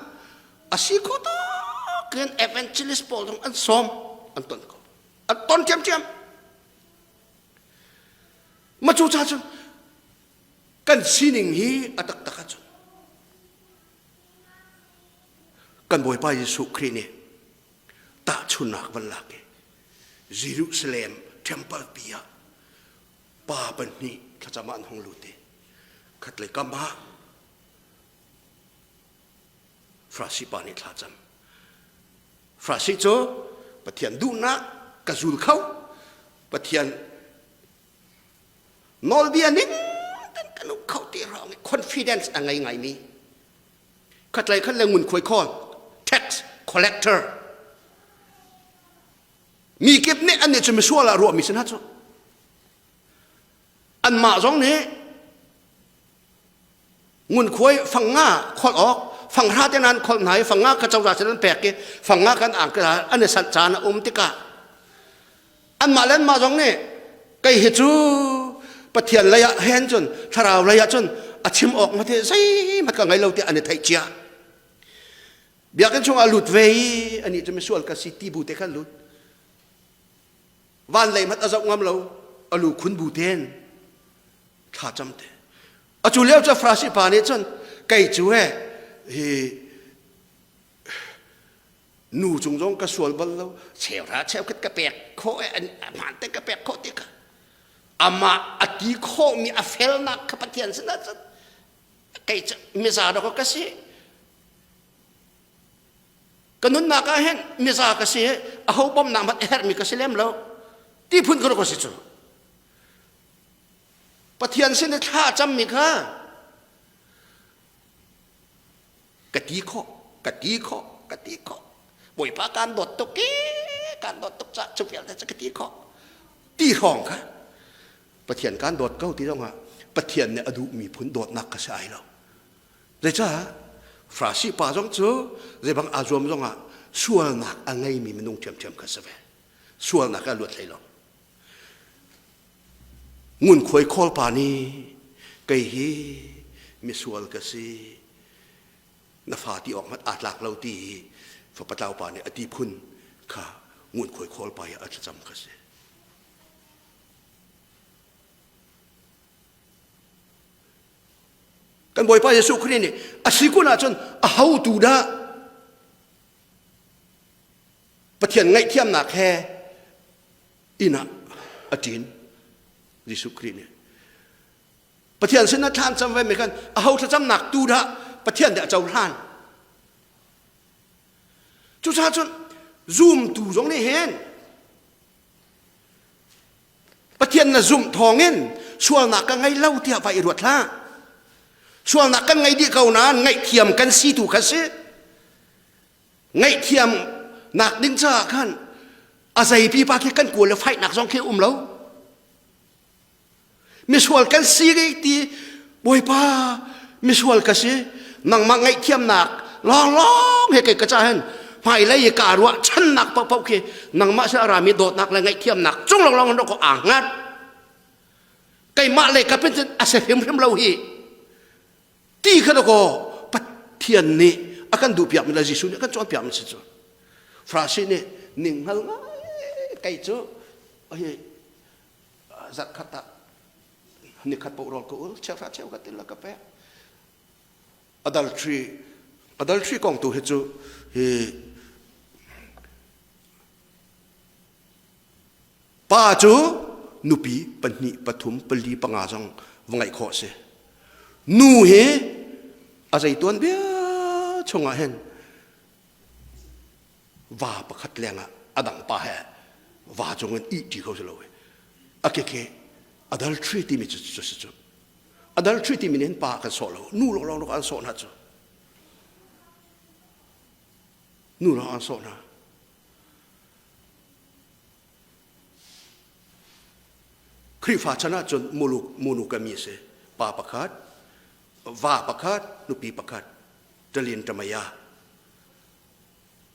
a si kho tuk in evangelist pawl zong an sawm an ton ko. An ton ṭhiamṭhiam. Macu ca cun kan sining hi a taktak ahcun kan Bawipa Jesuh Khrih nih tahchunnak van lak i Jerusalem temple pi ah pa pahnih thlacam ah an hung lut i khatlei kam ah Farasi pa nih thlacam Farasi cu Pathian duhnak ka zul kho Pathian nawlbia ning ten kan uk kho ti hrawng i confidence a ngei ngaimi Khatlei khat le ngunkhuai khawl tax collector mi kip nih an nih cu misual ah ruahmi si hna cu anmah zong nih ngunkhuai fangnga kholh awk fanghra te nan kholh hna i fangnga kha cozah sin an pek i fangnga kan ang an i sanh caan a um tikah anmah le anmah zong nih kei hi cu Pathian lei ah hen cun thlarau lei ah cun a chim awk ma te zeihmanh ka ngei lo tiah an i theih cia biakinn chungah lut ve i anih cu misual ka si ti bu te khan lut van lei hmat a zoh ngam lo a lu khun bu ten thla cam te a cu lio cu Farasi pa nih cun kei cu he hi Nu cung zong ka sual bal lo cheuhra cheukhat ka pek khawh i hmaan te ka pek khawh ti kha amah a ti khawhmi a felnak kha Pathian sinah cun kei cu miza dawk ka si. Ka nunnak ah hin miza ka si aho bawmhnak hmanh a herhmi ka si lem lo ti phun ka si cu. Pathian sin i thla cammi kha ka ti khawh ka ti khawh ka ti khawh Bawipa kaan dawt tuk i kaan dawt tuk caah cu vialte cu ka ti khawh ti hrawng kha Pathian kaan dawt ko ti zongah Pathian nih a duhmi phun dawtnak ka si ai lo zeicah Farasi pa zong cu zeibang aa zuam zongah sualnak a ngeimi minung ṭhiamṭhiam kha si ve sualnak a luat hlei lo Ngunkhuai khawlpa nih kei hi misual ka si na fa ti awk hmanh aa tlak lo ti hi fapa tlau pa nih a ti phun kha ngunkhuai khawlpa hi a thlacam kha si. Kan Bawipa Jesuh Khrih nih a si kun ahcun a hotu dah Pathian ngaihthiamnak he inn ah a ṭin Jesuh Khrih nih Pathian sin ah thlan cam ve mi khan aho thlacamnak tu dah Pathian nih a cohlan cucaah cun zumtu zong nih hin Pathian na zumh thawngin sualnak ka ngei lo tiah va i ruat hlah sualnak kan ngei dih ko nain ngaihthiam kan si tu kha si ngaihthiam nak ding caah khan a zei pipa khi kan kawl le faihnak zong khi um lo misual kan si ti bawipa misual ka si nangmah ngaihthiamnak lawnglawng he kei ka ca hin hmailei i kaa ruah channak paohpaoh khi nangmah sin a rami dawtnak le ngaihthiamnak cung lawnglawng in ko aa hngat keimah le ka pin a si hrimhrim lo hi Ti kha dakaw Pathian nih a kan duhpiakmi le Jesuh nih a kan cawnpiakmi si cu. Farasi nih ning hngal ngai kei cu hi zarh khat ah nikhat paoh rawl ka ul cheuhra cheukhat in la ka pek. Adultery adultery kong tu hi cu hi Pa cu nupi pahnih, pathum, pali, panga zong va ngeih khawh a si. Nu hi a zei tuanbia chungah hin va pakhat lengah a dang pa he va cung in ihṭi kho si lo a keke adultery timi cu cu si cu adultery timi nih hin pa kan sawh lo nu lawnglawng an sawh hna cu nu lawng an sawh hna Khrihfa chan ahcun muluk monogamy a si. Pa pakhat, va pakhat, nupi pakhat, ṭalin ṭamaya.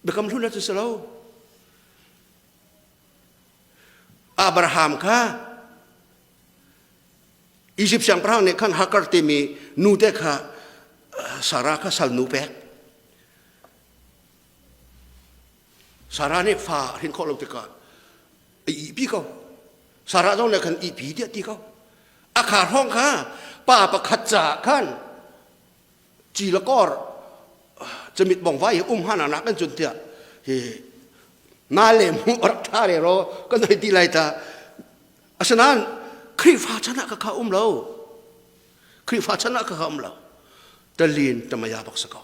Biakam hlun ahcun si lo. Abraham kha Egypt siangpahrang nih khan Hagar timi nute kha Sarah kha salnu pek. Sarah nih fa a hrin khawh lo tikah a ihpi ko. Sarah zong nih khan ihpi tiah ti ko. A kha hrawng kha pa pakhat caah khan ci le kor camit bong vai um hana nak kan cun tiah hi na le mu rak tha re ro kan hei ti lai ta asinain Khrihfa chan ah ka kha um lo Khrihfa chan ah ka kha um lo talin tamaya bak sa ko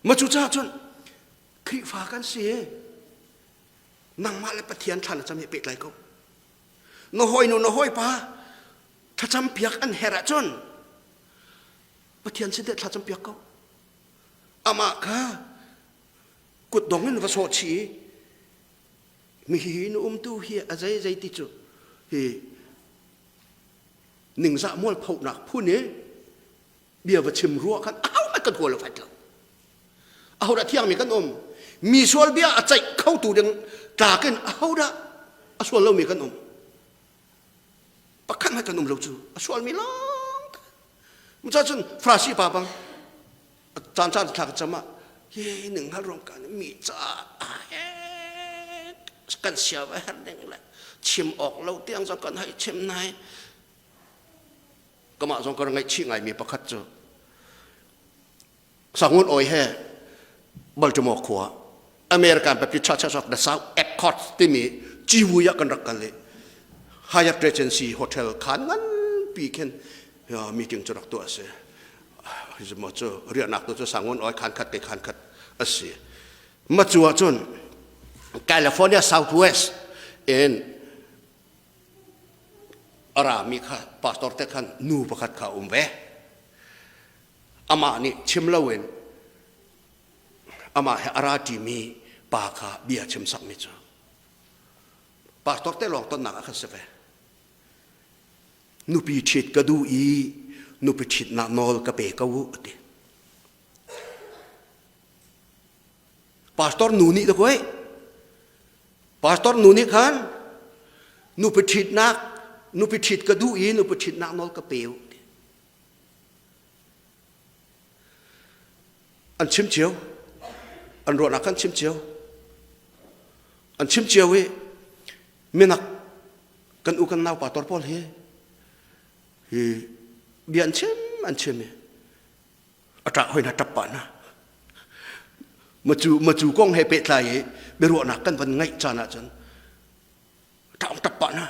Ma cu caah cun Khrihfa kan si nangmah le Pathian thla na cam hi pehtlai ko. Na hawinu na hawipa thlacam piak an herh ahcun Pathian sin teh thlacam piak ko. Amah kha kutdong in va sawh chih i mi hi na umtu hi a zei zei ti cu hi ningzah mualphonak phun i bia va chim ruah khan ahohmanh kan hual lo fai lo ahodah thiangmi kan um mi sual bia a ceih khotu ding tlak in ahodah a sual lomi kan um pakhat hmanh kan um lo cu a sualmi lawng te cun Farasi pa bang caan caan thla ka cam ah hi ning hngal ruang kan mi ca kan sia va her ding le chim awk lo tiang zong kan hei chim nai kamah zong ka ngaihchih ngaimi pakhat cu Sangun Oi he Baltimore khua American Baptist Church of the South Accord timi ciwui ah kan rak kal i Hyatt Regency Hotel khan nganpi khin meeting cu rak tuah a si. Hi cu riahnak tu cu sangun oi khan khat ke khan khat a si. Ma cu ahcun California Southwest in a rami kha pastor te khan nu pakhat kha um ve. Amah nih chim loin amah he a ra ṭimi pa kha bia chim sakmi cu pastor te lawng tonnak ah khan si ve. Nupi ṭhit ka duh i nupi ṭhitnak nawl ka pe ko u a ti. Pastor nu nih dakaw Pastor nu nih khan nupi ṭhitnak nupi ṭhit ka duh i nupi ṭhitnak nawl ka pe u An chim cio. An ruahnak kan chim cio. An chim cio i minak kan u kan nau pastor pawl hi hi bia an chim an chim i a ṭah hoi hna ṭap pah hna macu macu kong he pehtlai i biaruahnak kan van ngaih caan ahcun ṭah ṭap pah hna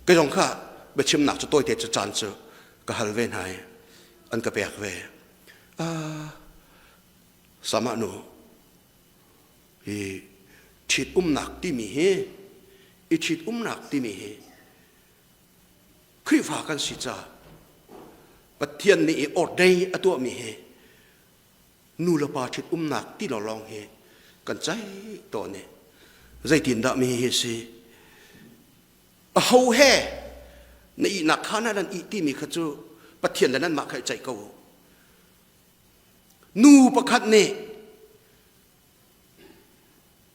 kei zong kha biachimnak cu tawite cu caan cu ka hal ve hna i an ka pek ve sama nu hi ṭhit umnak timi hi i ṭhit umnak timi hi Khrihfa kan si ca Pathian nih i ordain a tuahmi hi nu le pa ṭhit umnak ti lawng hi kan ceih tawn i zeitindah mi hi si aho he na ihnak kha na nan ih timi kha cu Pathian le nanmah kha i ceih ko u. Nu pakhat nih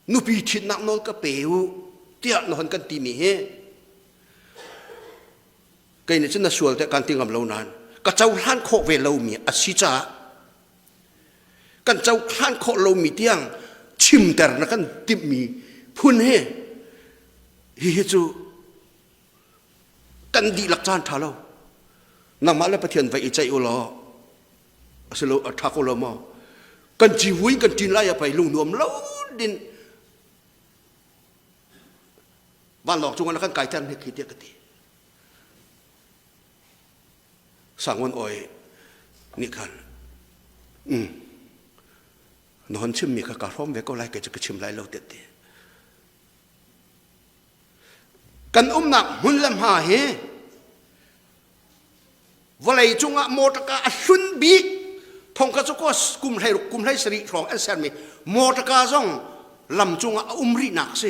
nupi ṭhitnak nawl ka pe u tiah na hon kan timi hi kei nih cun na sual tiah kan ti ngam lo nain ka cohlan khawh ve lomi a si caah kan cohlan khawh lomi tiang chimter na kan timhmi phun hi hihi cu kan dihlak caan ṭha lo nangmah le Pathian vai i ceih u law asilo a ṭha ko lo maw kan civui kan ṭin lai a pei lung nuam lo din vanlawng cungah na kan kaiter hnik hi tiah ka ti sangon oi nih khan um na hon chimmi kha ka hrawm ve ko lai kei cu ka chim lai lo tiah ti Kan umnak hmun le hma hi vawlei cungah mawṭaka a hlun bik thongkhat cu kum hlei ruk kum hlei sarih hrawng an sermi mawṭaka zong lam cungah a um rihnak si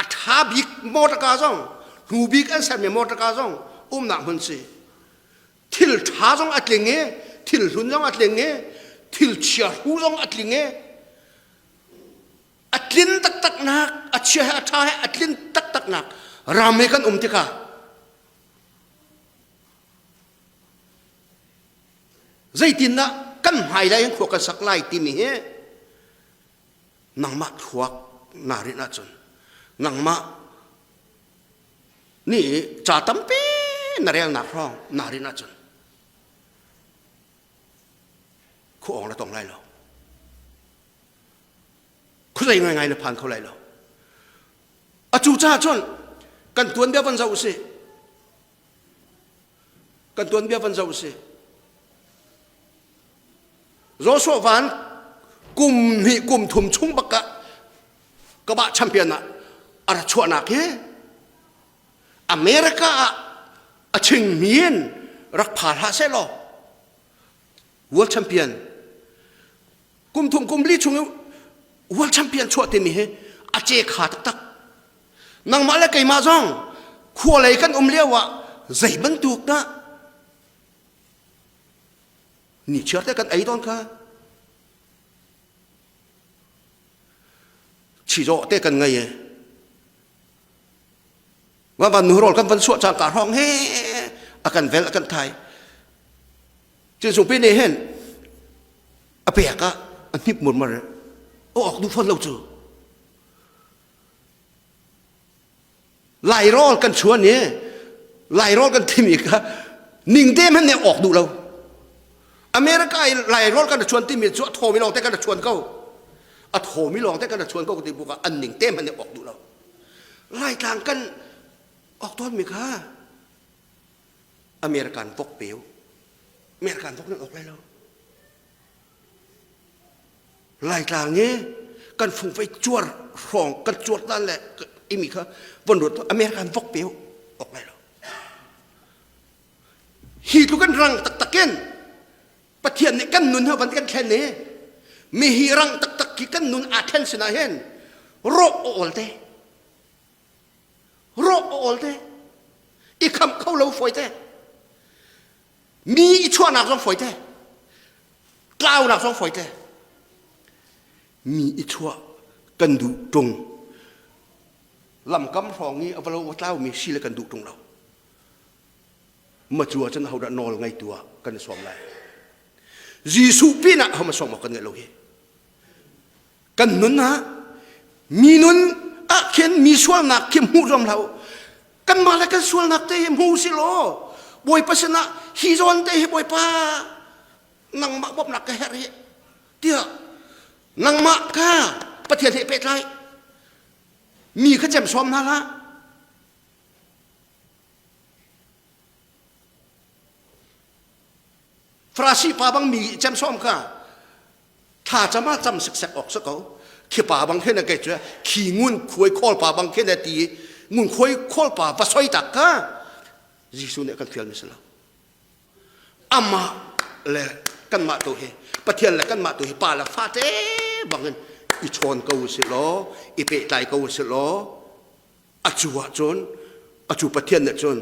a ṭha bik mawṭaka zong hnu bik an sermi mawṭaka zong umnak hmun si thil ṭha zong a tling i thil hlun zong a tling i thil chia hru zong a tling i a tlin taktaknak a chia he a ṭha he a tlin taktaknak ram i kan um tikah zeitindah kan hmailei in khua kan sak lai timi hi nangmah thluak naa rinh ahcun nangmah nih ca tampi na relnak hrawng naa rinh ahcun khua awng na tong lai lo khuazei ngaingai na phan kho lai lo acu caah cun kan tuanbia van zoh usih kan tuanbia van zoh usih Joshua van kum hnih kum thum chung bak ah kabah champion ah a ra chuahnak hi America ah a chingmi in rak pha hlah seh law world champion kum thum kum li chung i world champion chuah timi hi a ce kha taktak nangmah le keimah zong khua lei kan um lio ah zei bantuk dah ni chiar te kan ei tawn kha chizawh te kan ngei e va van nu rawl kan van suah cangka hrawng he a kan vel a kan thai Cin pi nih hin a pek ah a hnip murmar a awk duh fawn lo cu Lairawl kan chuan i Lairawl kan thimi kha ningte hmanh nih awk duh lo America i Lairawl kan chuan timi cu a thawmi lawng te kan chuan ko a thawmi lawng te kan chuan ko ti buk ah an ning te hmanh nih awk duh lo Laitlang kan awk tawnmi kha. American vok pe u. American vok nan awk lai lo. Laitlang i kan fungfei cuar hrawng kan cuar dan le imi kha von ruat American vok pe u awk lai lo. Hi tluk kan rang taktak in Pathian nih kan nun ha van kan thlen i mi hi rang taktak khi kan nun aa thlen sinah hin rawh a awl te. Rawh a awl te. I khamh kho lo fawi te. Mi i chuahnak zong fawi te. Tlaunak zong fawi te. Mi i chuah kan duh ṭung. Lamkam hrawng i a va lo a tlaumi si le kan duh ṭung lo. Ma cu ahcun ahodah nawl ngeitu ah kan i sawm lai. Jesuh pinah ho ma sawm awk kan ngeih lo hi. Kan nun ah mi nun ah khin mi sualnak khi hmuh zuam hlah u. Kanmah le kan sualnak te hi hmu si law Bawipa sinah hi zawn te hi Bawipa nangmah bawmhnak ka herh hi tiah nangmah kha Pathian he pehtlai mi kha cem sawm hna hlah. Farasi pa bang mi cemsawm kha thla cam ah cam siksek awk si ko khi pa bang khin kei cu khi ngun khuai khawl pa bang khin ti ngun khuai khawl pa va soi tak ka Jesuh nih kan fial mi si lo amah le kanmah tu hi Pathian le kanmah tu hi pa le fate bangin i chawn ko si law i pehtlai ko si law a cu ahcun a cu Pathian nih cun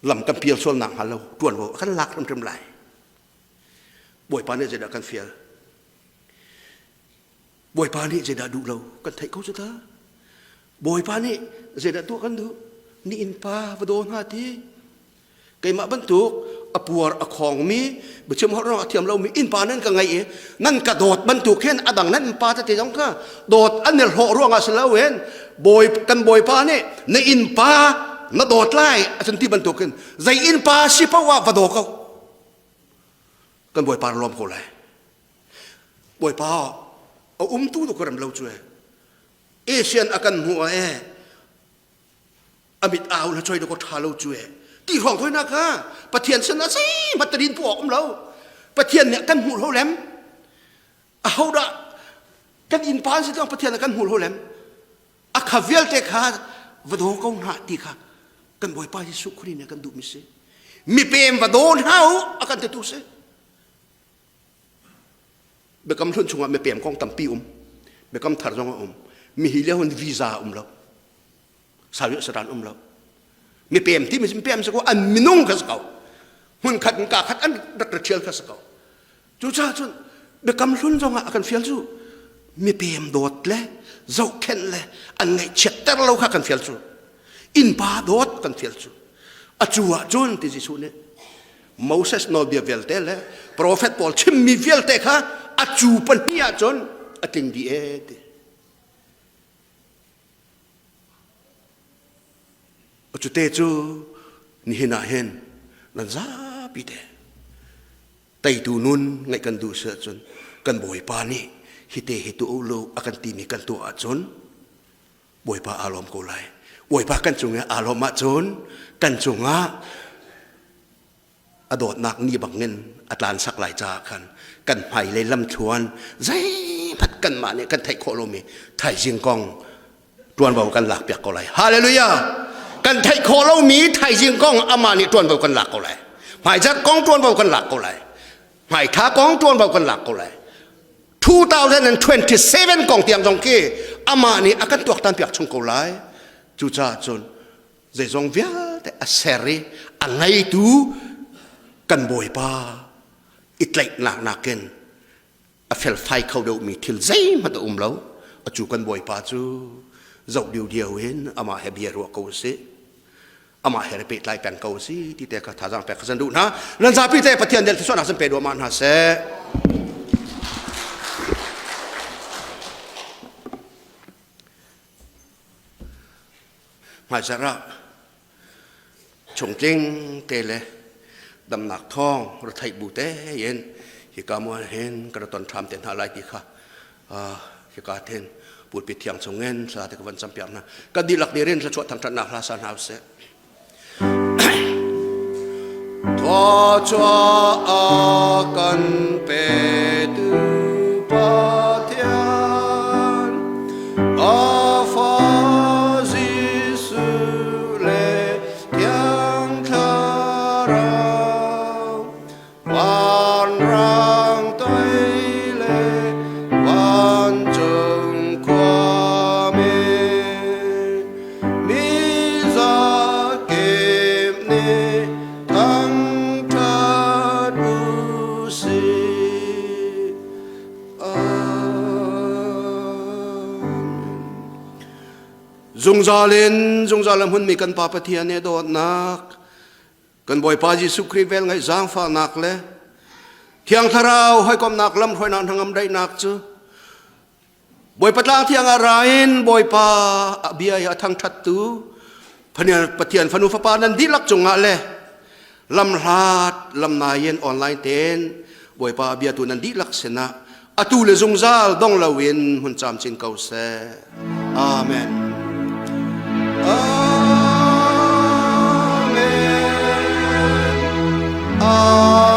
lam kan pial sual nak hnga lo ṭuanvo a kan lak hrimhrim lai Bawipa nih zeidah kan fial Bawipa nih zeidah duh lo kan theih ko cu ta Bawipa nih zeidah tuah kan duh ni innpa va daw hna ti Keimah bantuk a puar a khawngmi biachim holh rong a thiam lomi innpa nan ka ngeih i nan ka dawt bantuk hin a dang nan innpa tete zong kha dawt an i hlawh ruangah si loin bawi kan bawipa nih na innpa na dawt lai a cun ti bantukin zei innpa si paoh ah va daw ko kan bawipa lawm ko lai bawipa a umtu tu ka rem lo cu e Asian a kan hmuh ah e a mit au na choi ko tha lo cu e ti hrawng thoi na kha pathian sin a si matarin pu awk um lo pathian nih kan hmuh lo lem a ho dah kan inn pa si tong pathian kan hmuh lo lem a kha vialte kha va daw ko hna ti kha kan bawipa Jesuh Khrih nih kan duh mi si mipem va daw hna u a kan titu si biakam hlun chungah mipem kong tampi um biakam thar zong a um mi hi lio visa um lo sawi saran um lo mipem ti mi mipem si ko an minung kha si ko hmun khat in ka khat an rak ra thial kha si ko cucaah cun biakam hlun zong ah a kan fial cu mipem dawt le zohkhenh le an ngaihchiatter lo kha kan fial cu innpa dawt kan fial cu a cu ah cun ti Jesuh nih Moses nawlbia vialte le profet pawl chimmi vialte kha a cu pahnih ah cun a tling dih e ti Cute cu nihin ah hin nan zapi te teitu nun ngaih kan duh si ahcun kan Bawipa nih hite hi tu lo a kan timi kan tuah ahcun Bawipa aa lawm ko lai. Bawipa kan cung i aa lawm ahcun kan cungah a dawtnak ni bangin a tlansak lai caah khan kan hmailei lamthluan zeihmanh kanmah nih kan theih khawh lomi thaizing kong ṭuanvo kan lakpiak ko lai. Hallelujah! Kan theih khawh lomi thaizing kong amah nih ṭuanvo kan lak ko lai. Hmaizarh kong ṭuanvo kan lak ko lai. Hmaithla kong ṭuanvo kan lak ko lai. 2027 kong tiang zong khi amah nih a kan tuaktan piak chung ko lai. Cucaah cun zeizong vialte a ser i a ngeitu kan bawipa i tlaihnak nakin a felfai kho deuhmi thil zeihmanh a um lo acu kan bawipa cu zoh diudiau in amah he bia ruah ko sih amah he pehtlai peng ko si ti te kha thazaang pek kha san duh hna nan zapi te pathian del thluachuahnak san pe duahmah hna seh Hmaizarh ah chungtling te le damnak thawng retheih bu tein hika mual hin kan ton ṭham te hna lai ti kha hika then pulpit thiang chungin thla te ka van campiak hna. Kan dihlak dirin thluachuah thangṭhatnak hla sa hna usih. Thluachuah a kan petu Pathian, a fa Jesuh le Thiang Thlarau, Vanrang toi le vancung khuami, mi zakip nih thangṭhat u sih. Amen. Zungzal in zungzal a hmunmi kan Pa Pathian i dawtnak Kan Bawipa Jesuh Khrih velngeih zaangfahnak le Thiang Thlarau hawikomhnak lamhruainak hnangam daihnak cu Bawipa tlang thiang ah ra in Bawipa a bia i a thangṭhattu Pathian fanu fapa nan dihlak cungah le lamhlat lamnai in online tein Bawipa a biatu nan dihlak sinah atu le zungzal dong loin hmun camcin ko seh. Amen. Amen. Amen.